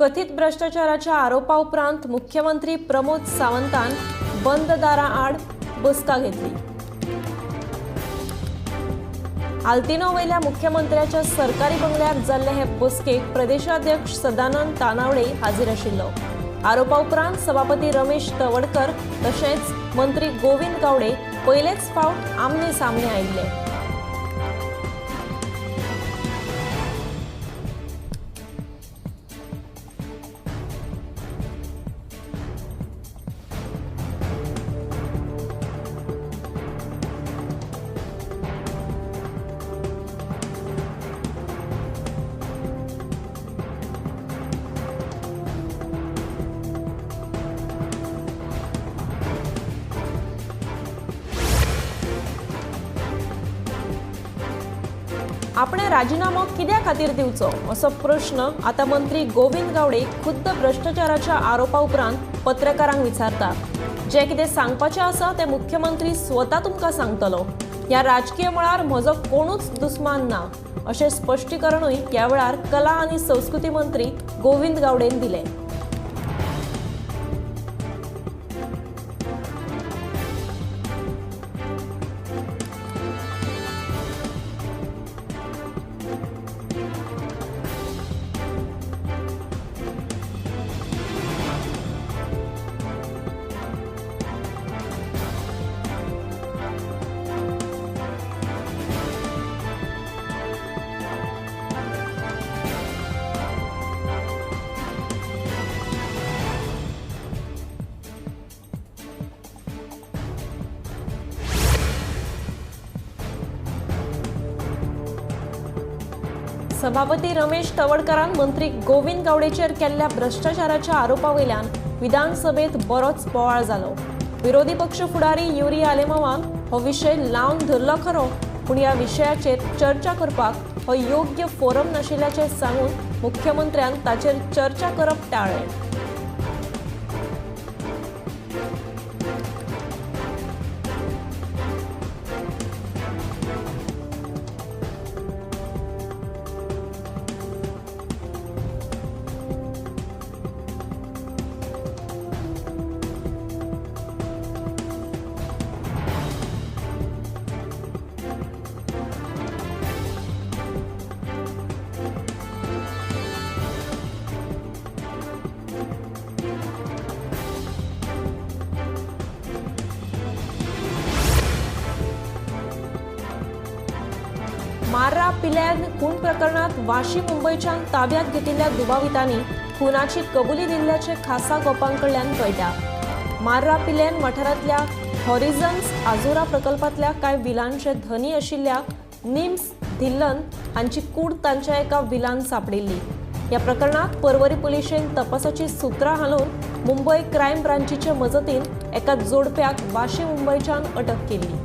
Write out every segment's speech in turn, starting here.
कथीत भ्रश्टाचाराच्या आरोपा उपरांत मुख्यमंत्री प्रमोद सावंतान बंद दारां आड बसका घेतली. आल्तिनो वयल्या मुख्यमंत्र्याच्या सरकारी बंगल्यार जाल्ले हे बसकेक प्रदेशाध्यक्ष सदानंद तानावडे हाजीर आशिल्लो. आरोपा उपरांत सभापती रमेश तवडकर तशेंच मंत्री गोविंद गावडे पयलेच फावट आमने सामने आयिल्ले. आपणे राजिनामो कित्या खातीर दिवचो असो प्रश्न आतां मंत्री गोविंद गावडे खुद्द भ्रश्टाचाराच्या आरोपा उपरांत पत्रकारांक विचारता. जे कितें सांगपाचें आसा तें मुख्यमंत्री स्वता तुमकां सांगतलो. ह्या राजकीय मळार म्हजो कोणूच दुस्मान ना अशें स्पश्टीकरणूय ह्या वेळार कला आनी संस्कृती मंत्री गोविंद गावडेन दिलें. सभापती रमेश तवडकरान मंत्री गोविंद गावडेचेर केल्ल्या भ्रश्टाचाराच्या आरोपा वयल्यान विधानसभेत बरोच बोवाळ जालो. विरोधी पक्ष फुडारी युरी आलेमावान हो विशय लावन धरलो खरो, पूण ह्या विशयाचेर चर्चा करपाक हो योग्य फोरम नाशिल्ल्याचें सांगून मुख्यमंत्र्यान ताचेर चर्चा करप टाळ्ळें. मार्रा पिल्यान खून प्रकरणात वाशी मुंबयच्यान ताब्यात घेतिल्ल्या दुबावितांनी खुनाची कबुली दिल्ल्याचे खासा गोपांकडल्यान कळटा. मार्रा पिल्यान वाठारांतल्या हॉरिझन्स आजोरा प्रकल्पांतल्या कांय विलांचे धनी आशिल्ल्या निम्स धिल्लन हांची कूड तांच्या एका विलान सांपडिल्ली. ह्या प्रकरणात पर्वरी पुलिशेन तपासाची सुत्रां हालोवन मुंबय क्रायम ब्रांचीचे मजतीन एका जोडप्याक वाशी मुंबयच्यान अटक केल्ली.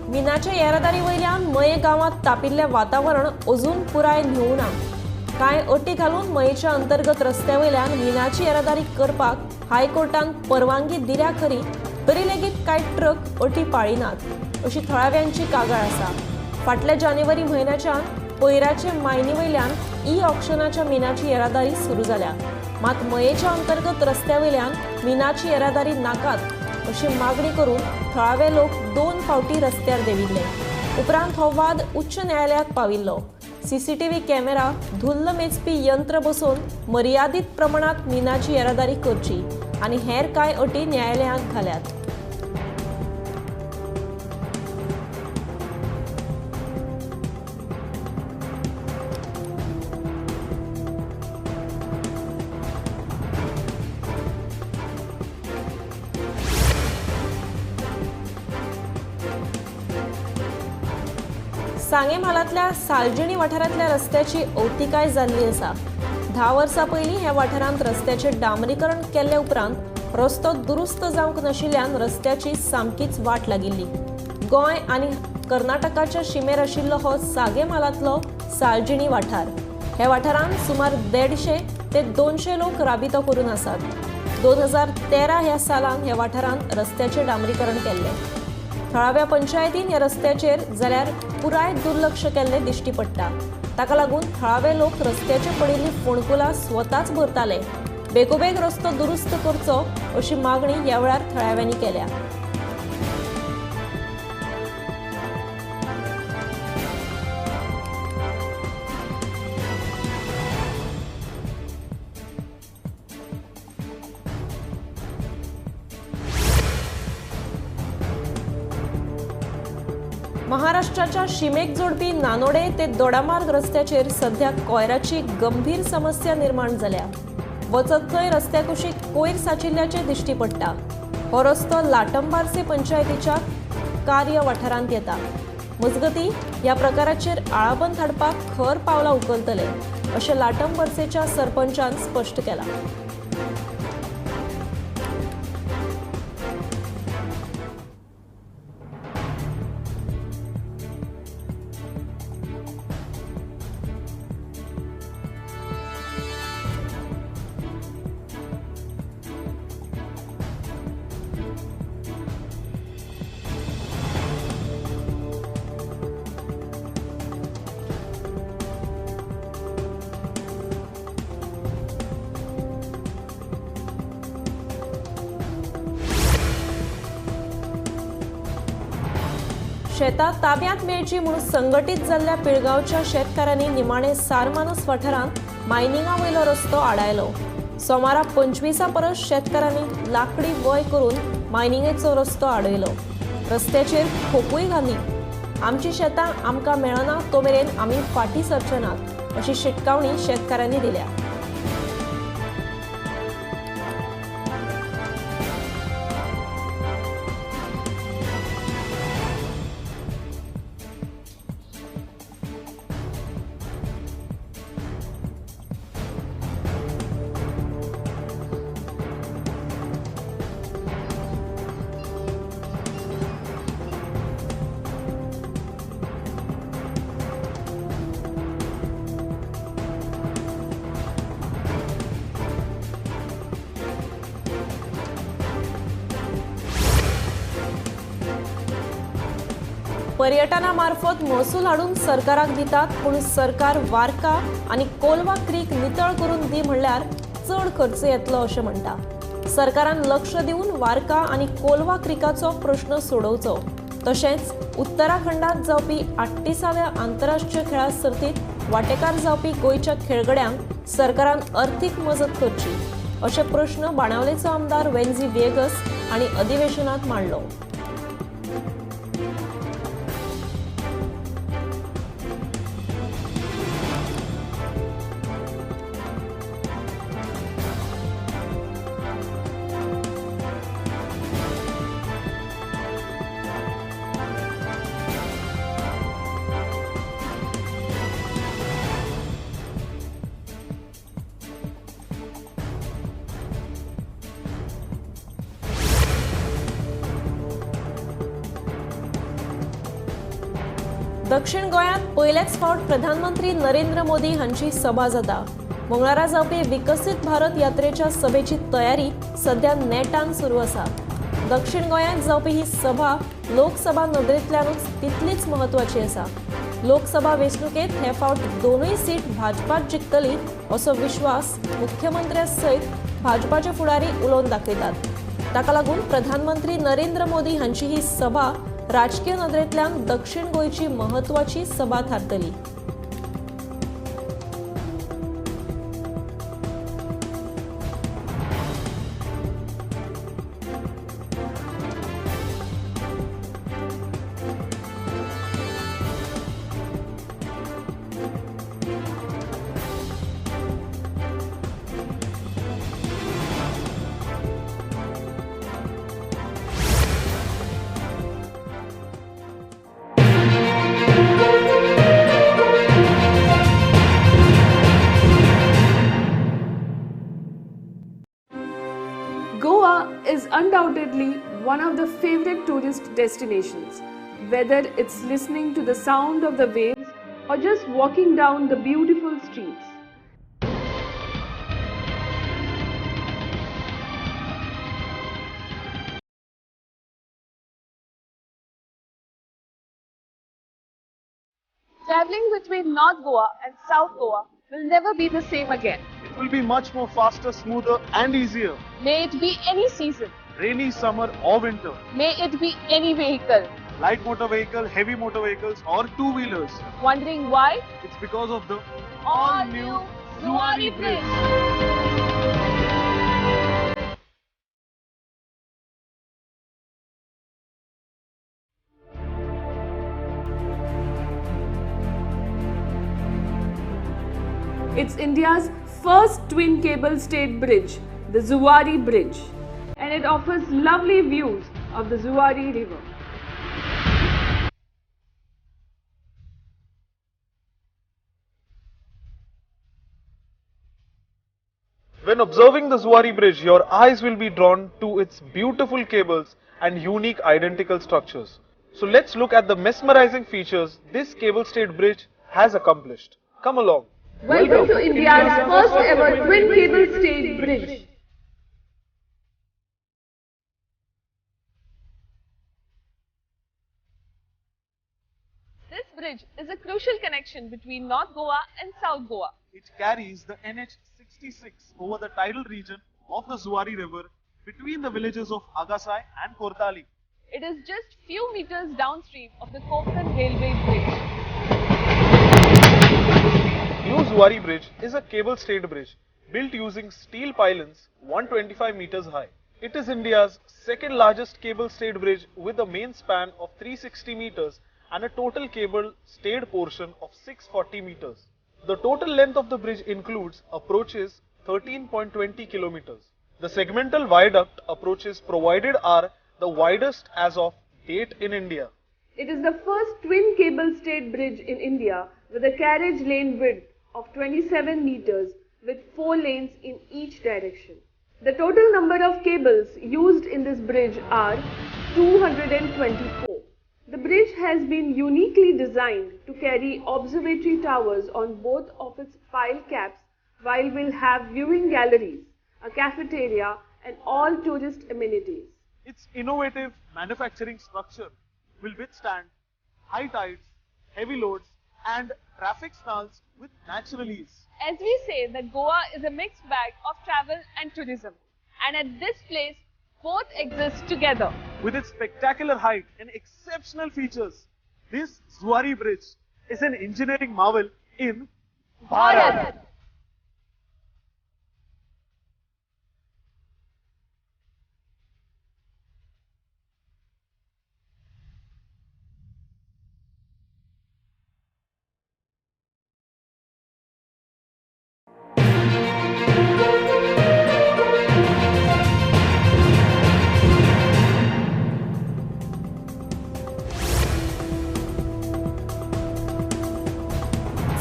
मिनाच्या येरादारी वयल्यान मये गांवांत तापिल्लें वातावरण अजून पुराय न्हिवना. कांय अटी घालून मयेच्या अंतर्गत रस्त्या वयल्यान मिनाची येरादारी करपाक हायकोर्टान परवानगी दिल्या खरी, तरी लेगीत कांय ट्रक अटी पाळिनात अशी थळाव्यांची कागाळ आसा. फाटल्या जानेवारी म्हयन्याच्यान पयराचे मायनी वयल्यान ई ऑक्शनाच्या मिनाची येरादारी सुरू जाल्या. मात मयेच्या अंतर्गत रस्त्या वयल्यान मिनाची येरादारी नाकात अशी मागणी करून थळावे लोक 2 फावटी रस्त्यार देंविल्ले. उपरांत हो वाद उच्च न्यायालयात पाविल्लो. सीसीटीव्ही कॅमेरा, धुल्ल मेजपी यंत्र बसोवन मर्यादीत प्रमाणात मिनाची येरादारी करची आनी हेर कांय अटी न्यायालयांत घाल्यात. सांगें म्हालांतल्या सालजिणी वाठारांतल्या रस्त्याची अवतिकाय जाल्ली आसा. 10 वर्सां पयलीं ह्या वाठारांत रस्त्याचें डांबरीकरण केल्ले उपरांत रस्तो दुरुस्त जावंक नाशिल्ल्यान रस्त्याची सामकीच वाट लागिल्ली. गोंय आनी कर्नाटकाच्या शिमेर आशिल्लो हो सांगें म्हालांतलो सालजिणी वाठार. ह्या वाठारांत सुमार 150 ते 200 लोक राबितो करून आसात. 2013 ह्या सालान ह्या वाठारांत रस्त्याचें डांबरीकरण केल्लें. थळाव्या पंचायतीन ह्या रस्त्याचेर जाल्यार पुराय दुर्लक्ष केल्लें दिश्टी पडटा. ताका लागून थळावे लोक रस्त्याचेर पडिल्लीं फोंडकुलां स्वताच भरताले. बेगोबेग रस्तो दुरुस्त करचो अशी मागणी ह्या वेळार थळाव्यांनी केल्या. महाराष्ट्राच्या शिमेक जोडपी नानोडे ते दोडामार्ग रस्त्याचेर सध्या कोयराची गंभीर समस्या निर्माण जाल्या. वचत थंय रस्त्या कुशीक कोयर साचिल्ल्याचें दिश्टी पडटा. हो रस्तो लाटंबार्से पंचायतीच्या कार्य वाठारांत येता. मजगतीं ह्या प्रकाराचेर आळाबंद हाडपाक खर पावलां उखलतले अशें लाटंबर्सेच्या सरपंचान स्पश्ट केलां. शेतां ताब्यांत मेळची म्हूण संघटीत जाल्ल्या पिळगांवच्या शेतकारांनी निमाणे सारमानस वाठारांत मायनिंगा वयलो रस्तो आडायलो. सोमारा 25 परस शेतकारांनी लाकडी वय करून मायनिंगेचो रस्तो आडयलो. रस्त्याचेर खोपूय घाली. आमची शेतां आमकां मेळना तो मेरेन आमी फाटीं सरचे नात अशी शिटकावणी शेतकारांनी दिल्या. पर्यटना मार्फत महसूल हाडून सरकाराक दितात, पूण सरकार वार्का आनी कोलवा क्रीक नितळ करून दी म्हणल्यार चड खर्च येतलो अशें म्हणटा. सरकारान लक्ष दिवन वार्का आनी कोलवा क्रिकाचो प्रश्न सोडोवचो. तशेंच उत्तराखंडात जावपी 38व्या आंतरराष्ट्रीय खेळां सर्तींत वांटेकार जावपी गोंयच्या खेळगड्यांक सरकारान अर्थीक मजत करची अशे प्रश्न बाणावलेचो आमदार वेन्झी व्हिएगस हांणी अधिवेशनात मांडलो. दक्षिण गोंयांत पयलेच फावट प्रधानमंत्री नरेंद्र मोदी हांची सभा जाता. मंगळारा जावपी विकसीत भारत यात्रेच्या सभेची तयारी सध्या नेटान सुरू आसा. दक्षिण गोंयांत जावपी ही सभा लोकसभा नदरेंतल्यानूच तितलीच म्हत्वाची आसा. लोकसभा वेंचणुकेंत हे फावट 2 सीट भाजपाच जिखतली असो विश्वास मुख्यमंत्र्या सयत भाजपाचे फुडारी उलोवन दाखयतात. ताका लागून प्रधानमंत्री नरेंद्र मोदी हांची ही सभा राजकीय नदरेंतल्यान दक्षिण गोंयची म्हत्वाची सभा थारतली. is undoubtedly one of the favorite tourist destinations, whether it's listening to the sound of the waves or just walking down the beautiful streets. Traveling between North Goa and South Goa will never be the same again. It will be much more faster, smoother and easier. May it be any season. Rainy, summer or winter. May it be any vehicle. Light motor vehicle, heavy motor vehicles or two-wheelers. Wondering why? It's because of the all-new Zuari Bridge. It's India's first twin cable stayed bridge, the Zuari Bridge, and it offers lovely views of the Zuari River. When observing the Zuari Bridge, your eyes will be drawn to its beautiful cables and unique identical structures. So let's look at the mesmerizing features this cable stayed bridge has accomplished. Come along. Welcome to India's first ever twin cable stayed bridge. This bridge is a crucial connection between North Goa and South Goa. It carries the NH66 over the tidal region of the Zuari River between the villages of Agasai and Cortalim. It is just few meters downstream of the Konkan Railway Bridge. New Zuari Bridge is a cable-stayed bridge built using steel pylons 125 meters high. It is India's second largest cable-stayed bridge with a main span of 360 meters and a total cable-stayed portion of 640 meters. The total length of the bridge includes approaches 13.20 kilometers. The segmental viaduct approaches provided are the widest as of date in India. It is the first twin cable-stayed bridge in India with a carriage lane width of 27 meters with 4 lanes in each direction. The total number of cables used in this bridge are 224. The bridge has been uniquely designed to carry observatory towers on both of its pile caps, while will have viewing galleries, a cafeteria and all tourist amenities. Its innovative manufacturing structure will withstand high tides, heavy loads and traffic snarls with natural ease. As we say that Goa is a mixed bag of travel and tourism, and at this place both exist together. With its spectacular height and exceptional features, this Zuari Bridge is an engineering marvel in Bharat.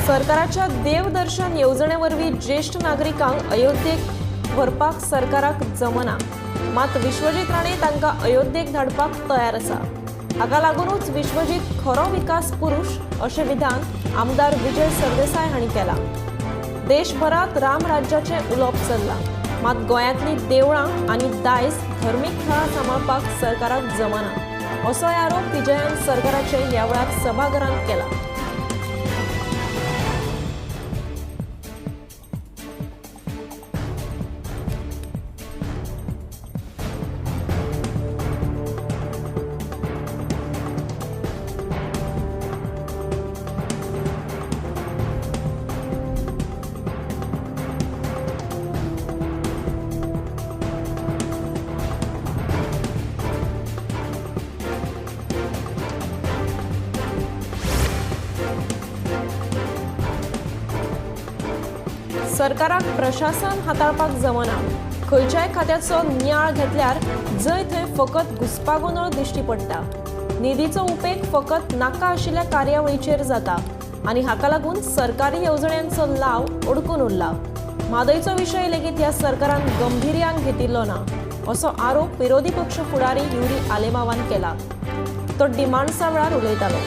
सरकाराच्या देवदर्शन येवजणेवरवीं ज्येष्ठ नागरिकांक अयोध्येक व्हरपाक सरकाराक जमना, मात विश्वजीत राणे तांकां अयोध्येक धाडपाक तयार आसा. हाका लागूनच विश्वजीत खरो विकास पुरुष अशें विधान आमदार विजय सरदेसाय हांणी केलां. देशभरांत राम राज्याचें उलोवप चल्लां, मात गोंयांतलीं देवळां आनी दायज धर्मीक थळां सांबाळपाक सरकाराक जमना असोय आरोप विजयान सरकाराचेर ह्या वेळार सभाघरांत केला. सरकाराक प्रशासन हाताळपाक जमना, खंयच्याय खात्याचो नियाळ घेतल्यार जंय थंय फकत घुस्पागोंदळ दिश्टी पडटा. निधीचो उपेग फकत नाका आशिल्ल्या कार्यावळीचेर जाता आनी हाका लागून सरकारी येवजण्यांचो लाव अडकून उरला. म्हादयचो विशय लेगीत ह्या सरकारान गंभीर्यान घेतिल्लो ना. असो आरोप विरोधी पक्ष फुडारी युरी आलेमावान केला. तो डिमांड्सा वेळार उलयतालो.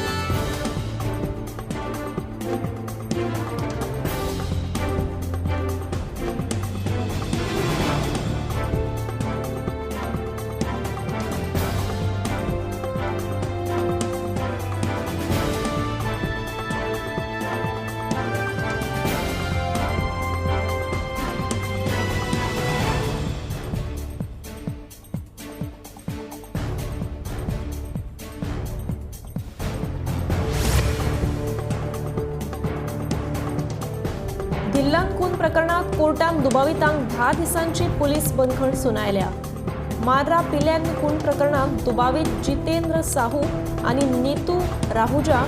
धिल्लान खून प्रकरणात कोर्टान दुबावितांक 10 दिसांची पुलीस बंदखण सुनायल्या. मार्रा पिल्यान खून प्रकरणात दुबावीत जितेंद्र साहू आनी नीतू राहुजा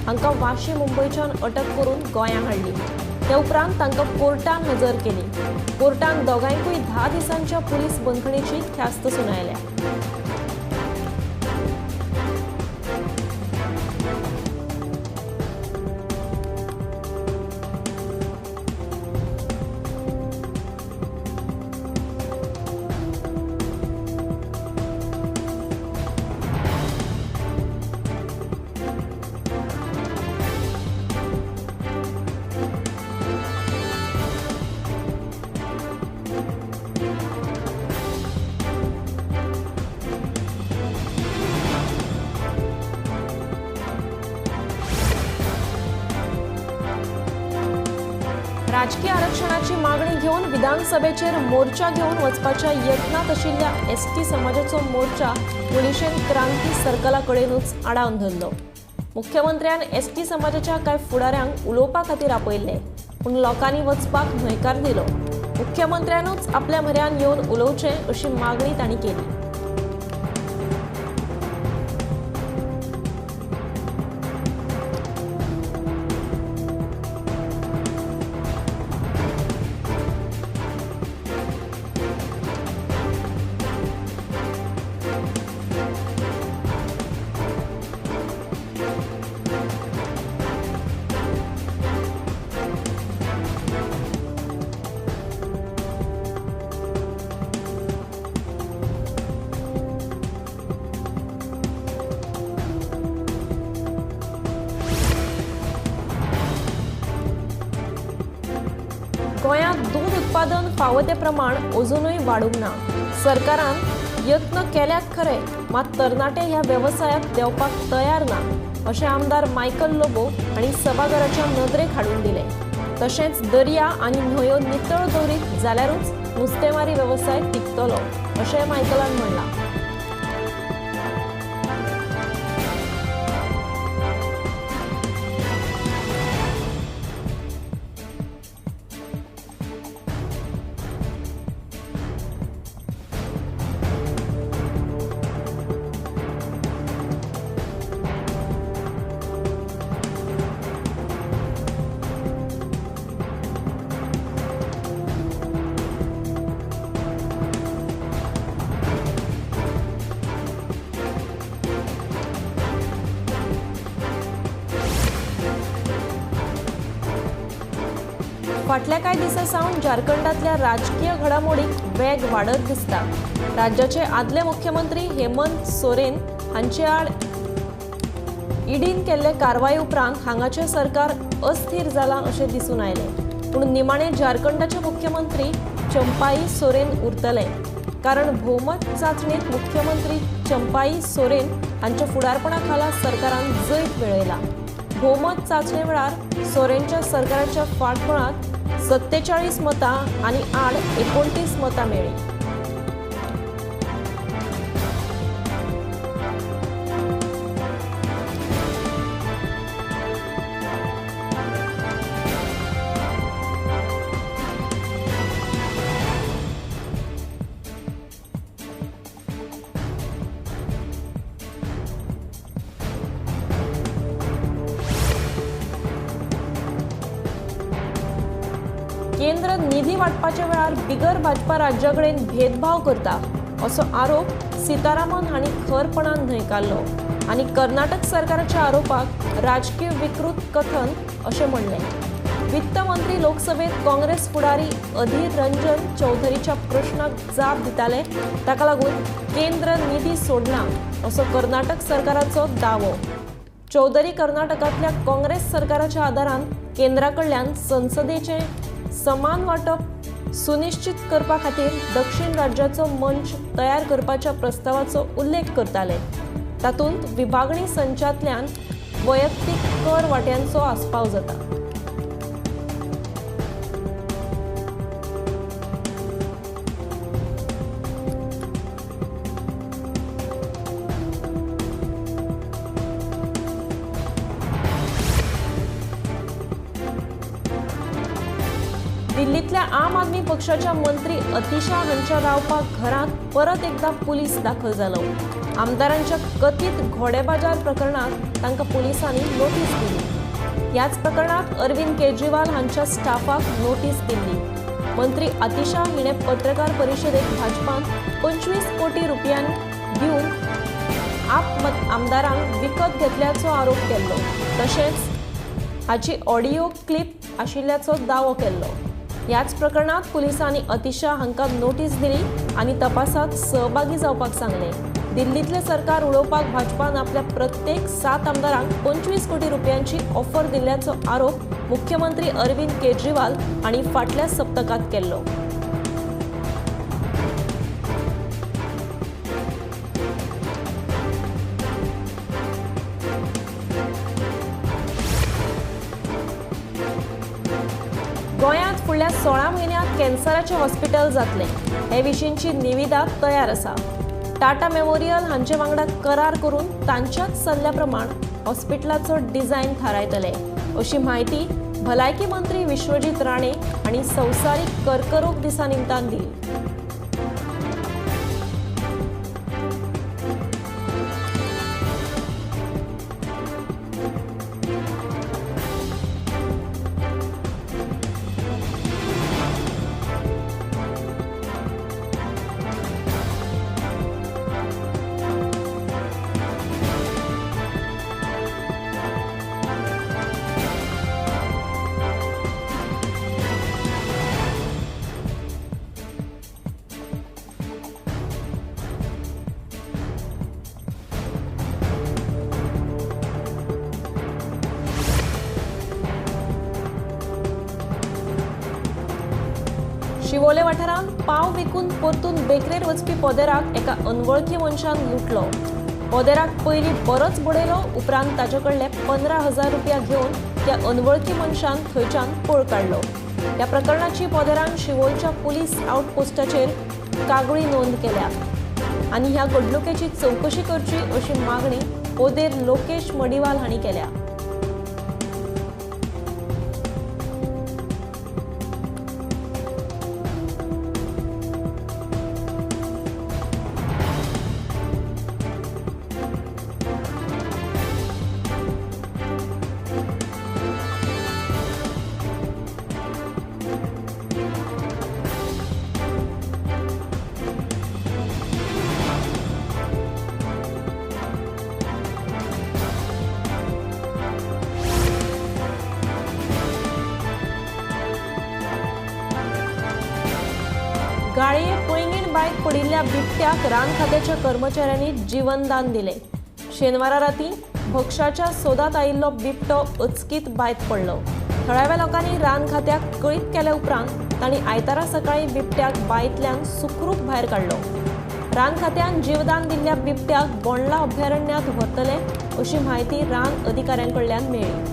हांकां वाशी मुंबयच्यान अटक करून गोंया हाडली. ते उपरांत तांकां कोर्टान हजर केली. कोर्टान दोगांयकूय 10 दिसांच्या पुलीस बंदखणीची ख्यास्त सुनायल्या. राजकीय आरक्षणाची मागणी घेवन विधानसभेचेर मोर्चा घेवन वचपाच्या यत्नांत आशिल्ल्या एसटी समाजाचो मोर्चा पुलिशेन क्रांती सर्कला कडेनूच आडावन धरलो. मुख्यमंत्र्यान एसटी समाजाच्या कांय फुडाऱ्यांक उलोवपा खातीर आपयल्ले, पूण लोकांनी वचपाक न्हयकार दिलो. मुख्यमंत्र्यानूच आपल्या म्हऱ्यान येवन उलोवचें अशी मागणी तांणी केली. गोंयांत दूद उत्पादन फावो ते प्रमाण अजुनूय वाडूंक ना. सरकारान यत्न केल्यात खरे, मात तरणाटे ह्या वेवसायात देंवपाक तयार ना अशें आमदार मायकल लोबो हांणी सभाघराच्या नदरेक हाडून दिलें. तशेंच दर्या आनी न्हंयो नितळ दवरीत जाल्यारूच नुस्तेमारी वेवसाय टिकतलो अशें मायकलान म्हणलां. फाटल्या कांय दिसां सावन झारखंडांतल्या राजकीय घडामोडीक वेग वाडत दिसता. राज्याचे आदले मुख्यमंत्री हेमंत सोरेन हांचे आड ईडीन केल्ले कारवाये उपरांत हांगाचें सरकार अस्थिर जालां अशें दिसून आयलें. पूण निमाणें झारखंडाचे मुख्यमंत्री चंपाई सोरेन उरतले, कारण भोवमत चांचणेंत मुख्यमंत्री चंपाई सोरेन हांच्या फुडारपणा खाला सरकारान जैत मेळयलां. भोवमत चांचणे वेळार सोरेनच्या सरकाराच्या फाटबळांत 47 मतां आनी आड 29 मतां मेळ्ळीं. केंद्र निधी वाटपाच्या वेळार बिगर भाजपा राज्या कडेन भेदभाव करता असो आरोप सीतारामन हांणी खरपणान न्हयकारलो आनी कर्नाटक सरकाराच्या आरोपाक राजकीय विकृत कथन अशें म्हणलें. वित्त मंत्री लोकसभेत काँग्रेस फुडारी अधीर रंजन चौधरीच्या प्रश्नाक जाप दिताले. ताका लागून केंद्र निधी सोडना असो कर्नाटक सरकाराचो दावो. चौधरी कर्नाटकांतल्या काँग्रेस सरकाराच्या आदारान केंद्रा कडल्यान संसदेचें समान वांटप सुनिश्चित करपा खातीर दक्षिण राज्याचो मंच तयार करपाच्या प्रस्तावाचो उल्लेख करताले. तातूंत विभागणी संचांतल्यान वैयक्तीक कर वांट्यांचो आस्पाव जाता. दिल्लींतल्या आम आदमी पक्षाच्या मंत्री अतिशा हांच्या रावपाक घरांत परत एकदा पुलीस दाखल जालो. आमदारांच्या कथीत घोडेबाजार प्रकरणात तांकां पुलिसांनी नोटीस दिली. ह्याच प्रकरणात अरविंद केजरीवाल हांच्या स्टाफाक नोटीस दिल्ली. मंत्री अतिशा हिणें पत्रकार परिशदेक भाजपान 25 कोटी रुपयांनी दिवन आप आमदारांक विकत घेतल्याचो आरोप केल्लो. तशेंच हाची ऑडियो क्लिप आशिल्ल्याचो दावो केल्लो. ह्याच प्रकरणात पुलिसांनी अतिशा हांकां नोटीस दिली आनी तपासात सहभागी जावपाक सांगलें. दिल्लींतलें सरकार उडोवपाक भाजपान आपल्या प्रत्येक 7 आमदारांक 25 कोटी रुपयांची ऑफर दिल्ल्याचो आरोप मुख्यमंत्री अरविंद केजरीवाल हांणी फाटल्या सप्तकांत केल्लो. गोंयांत फुडल्या 16 म्हयन्यांत कॅन्सराचें हॉस्पिटल जातलें हे विशींची निविदा तयार आसा. टाटा मेमोरियल हांचे वांगडा करार करून तांच्याच सल्ल्या प्रमाण हॉस्पिटलाचो डिझायन थारायतले अशी म्हायती भलायकी मंत्री विश्वजीत राणे हांणी संवसारीक कर्करोग दिसा निमतान दिली. शिवोले वाठारांत पाव विकून परतून बेकरेर वचपी पोदेराक एका अनवळखी मनशान लुटलो. पोदेराक पयलीं बरोच बडयलो, उपरांत ताचे कडले 15,000 रुपया घेवन त्या अनवळखी मनशान थंयच्यान पळ काडलो. ह्या प्रकरणाची पोदेरान शिवोलच्या पुलीस आउटपोस्टाचेर कागळी नोंद केल्या आनी ह्या घडणुकेची चवकशी करची अशी मागणी पोदेर लोकेश मडिवाल हांणी केल्या. गाळये पैंगीण बायक पडिल्ल्या बिबट्याक रान खात्याच्या कर्मचाऱ्यांनी जीवनदान दिलें. शेनवारा राती भक्षाच्या सोदात आयिल्लो बिबटो अचकीत बांयत पडलो. थळाव्या लोकांनी रान खात्याक कळीत केल्या उपरांत तांणी आयतारा सकाळीं बिबट्याक बांयतल्यान सुखरूप भायर काडलो. रान खात्यान जीवदान दिल्ल्या बिबट्याक बोंडला अभयारण्यांत व्हरतले अशी म्हायती रान अधिकाऱ्यां कडल्यान मेळ्ळी.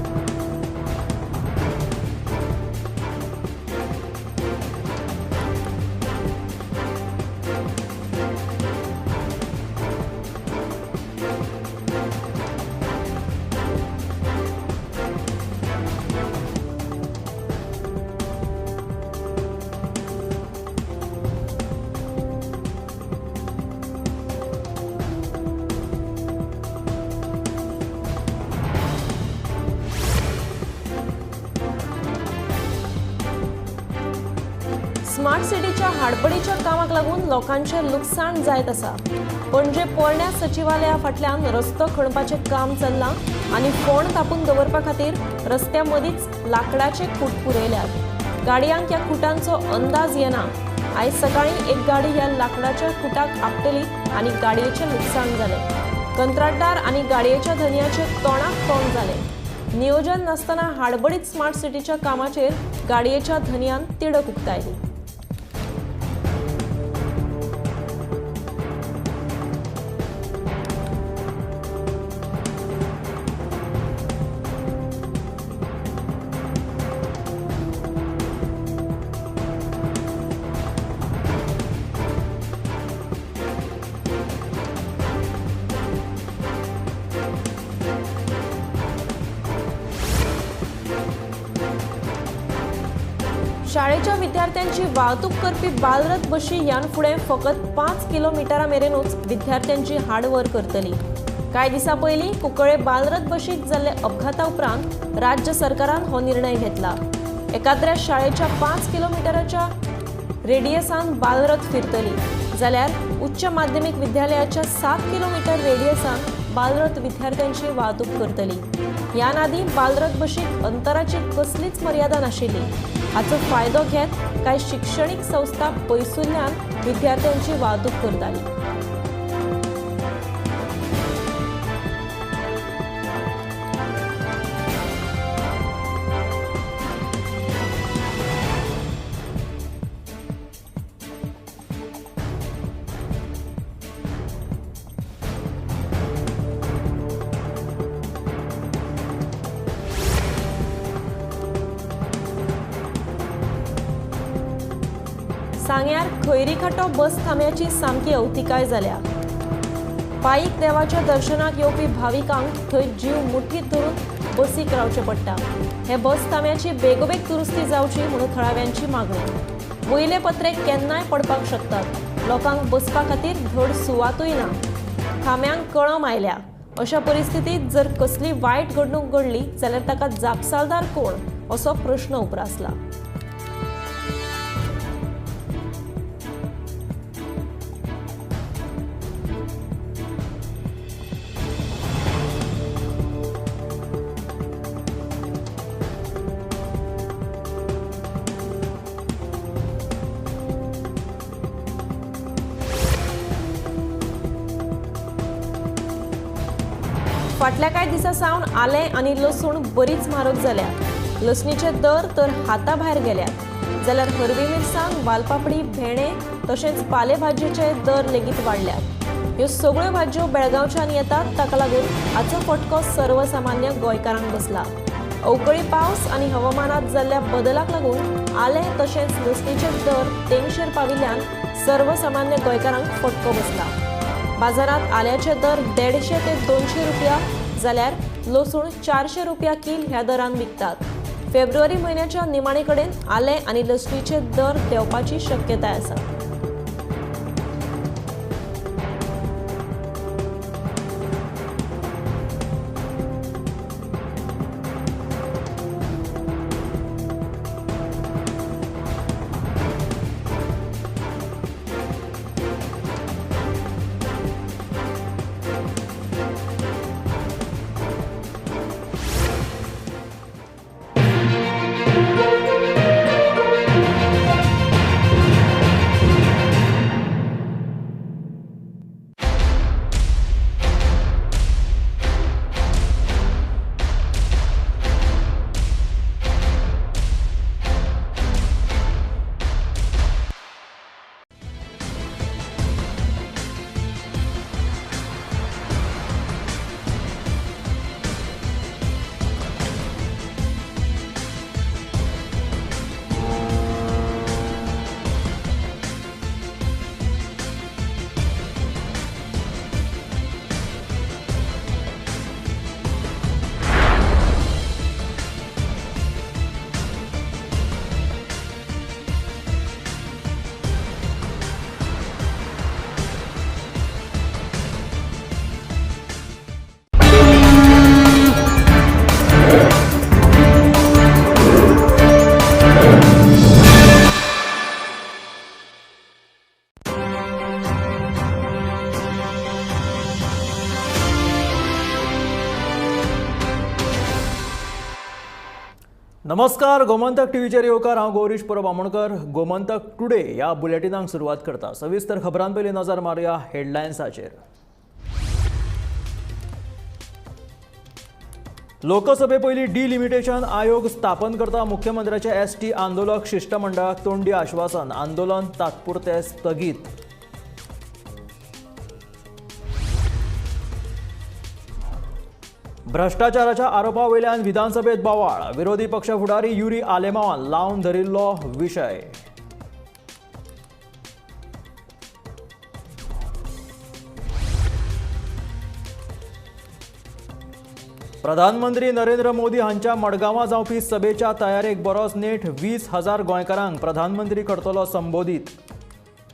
स्मार्ट सिटीच्या हाडपडीच्या कामाक लागून लोकांचें लुकसाण जायत आसा. पणजे पोरण्या सचिवालया फाटल्यान रस्तो खणपाचें काम चल्लां आनी फोंड तापून दवरपा खातीर रस्त्या मदींच लांकडाचे खूट पुरयल्यात. गाडयांक ह्या खुटांचो अंदाज येना. आयज सकाळीं एक गाडी ह्या लांकडाच्या खुटाक आपटली आनी गाडयेचें लुकसाण जालें. कंत्राटदार आनी गाडयेच्या धनयाचें तोंडाक तोंड जालें. नियोजन नासतना हाडबडीत स्मार्ट सिटीच्या कामाचेर गाडयेच्या धनयान तिडक उक्तायली. शाळेच्या विद्यार्थ्यांची वाहतूक करपी बालरथ बशी ह्यान फुडें फकत 5 किलोमिटरा मेरेनूच विद्यार्थ्यांची हाडव्हर करतली. कांय दिसां पयलीं कुंकळे बालरथ बशीक जाल्ले अपघाता उपरांत राज्य सरकारान हो निर्णय घेतला. एकाद्र्या शाळेच्या 5 किलोमिटराच्या रेडियसान बालरथ फिरतली, जाल्यार उच्च माध्यमीक विद्यालयाच्या 7 किलोमिटर रेडियसान बालरथ विद्यार्थ्यांची वाहतूक करतली. ह्यान आदीं बालरथ बशीक अंतराची कसलीच मर्यादा नाशिल्ली. हाचो फायदो घेत कांय शिक्षणीक संस्था पयसुल्ल्यान विद्यार्थ्यांची वाहतूक करताली. सांग्यार खैरीखाटो बस थांब्याची सामकी अवतिकाय जाल्या. पायीक देवाच्या दर्शनाक येवपी भाविकांक थंय जीव मुठीत धरून बसीक रावचें पडटा. हे बस थांब्याची बेगोबेग दुरुस्ती जावची म्हणून थळाव्यांची मागणी. वयले पत्रे केन्नाय पडपाक शकतात. लोकांक बसपा खातीर धड सुवातूय ना. थांब्यांक कळम आयल्या. अशा परिस्थितीत जर कसली वायट घडणूक घडली जाल्यार ताका जापसालदार कोण असो प्रश्न उप्रासला. फाटल्या कांय दिसां सावन आलें आनी लसूण बरीच म्हारग जाल्या. लसणीचे दर तर हाता भायर गेल्यात, जाल्यार हरवी मिरसांग, वालपापडी, भेंडे तशेंच पालेभाजयेचे दर लेगीत वाडल्यात. ह्यो सगळ्यो भाजयो बेळगांवच्यान येतात, ताका लागून हाचो फटको सर्वसामान्य गोंयकारांक बसला. अवकळी पावस आनी हवामानात जाल्ल्या बदलाक लागून आलें तशेंच लसणीचे दर तेंगशेर पाविल्ल्यान सर्वसामान्य गोंयकारांक फटको बसला. बाजारात आल्याचे दर 150 ते 200 रुपया जाल्यार लसूण 400 रुपया कील ह्या दरान विकतात. फेब्रुवारी म्हयन्याच्या निमाणे कडेन आलें आनी लसणीचे दर देंवपाची शक्यताय आसा. नमस्कार, गोमंतक टीव्हीचेर येवकार. हांव गौरीश परब आमोणकर. गोमंतक टुडे ह्या बुलेटिनाक सुरवात करता. सविस्तर खबरां पयलीं नजर मारुया हेडलायन्साचेर. लोकसभे पयलीं डिलिमिटेशन आयोग स्थापन करता मुख्यमंत्र्याचे एसटी आंदोलक शिश्टमंडळाक तोंडी आश्वासन. आंदोलन तात्पुरते स्थगीत. भ्रष्टाचाराच्या आरोपा वयल्यान विधानसभेत बोवाळ. विरोधी पक्ष फुडारी युरी आलेमांवान लावन धरिल्लो विशय. प्रधानमंत्री नरेंद्र मोदी हांच्या मडगांवां जावपी सभेच्या तयारेक बरोच नेट. 20,000 गोंयकारांक प्रधानमंत्री करतलो संबोधीत.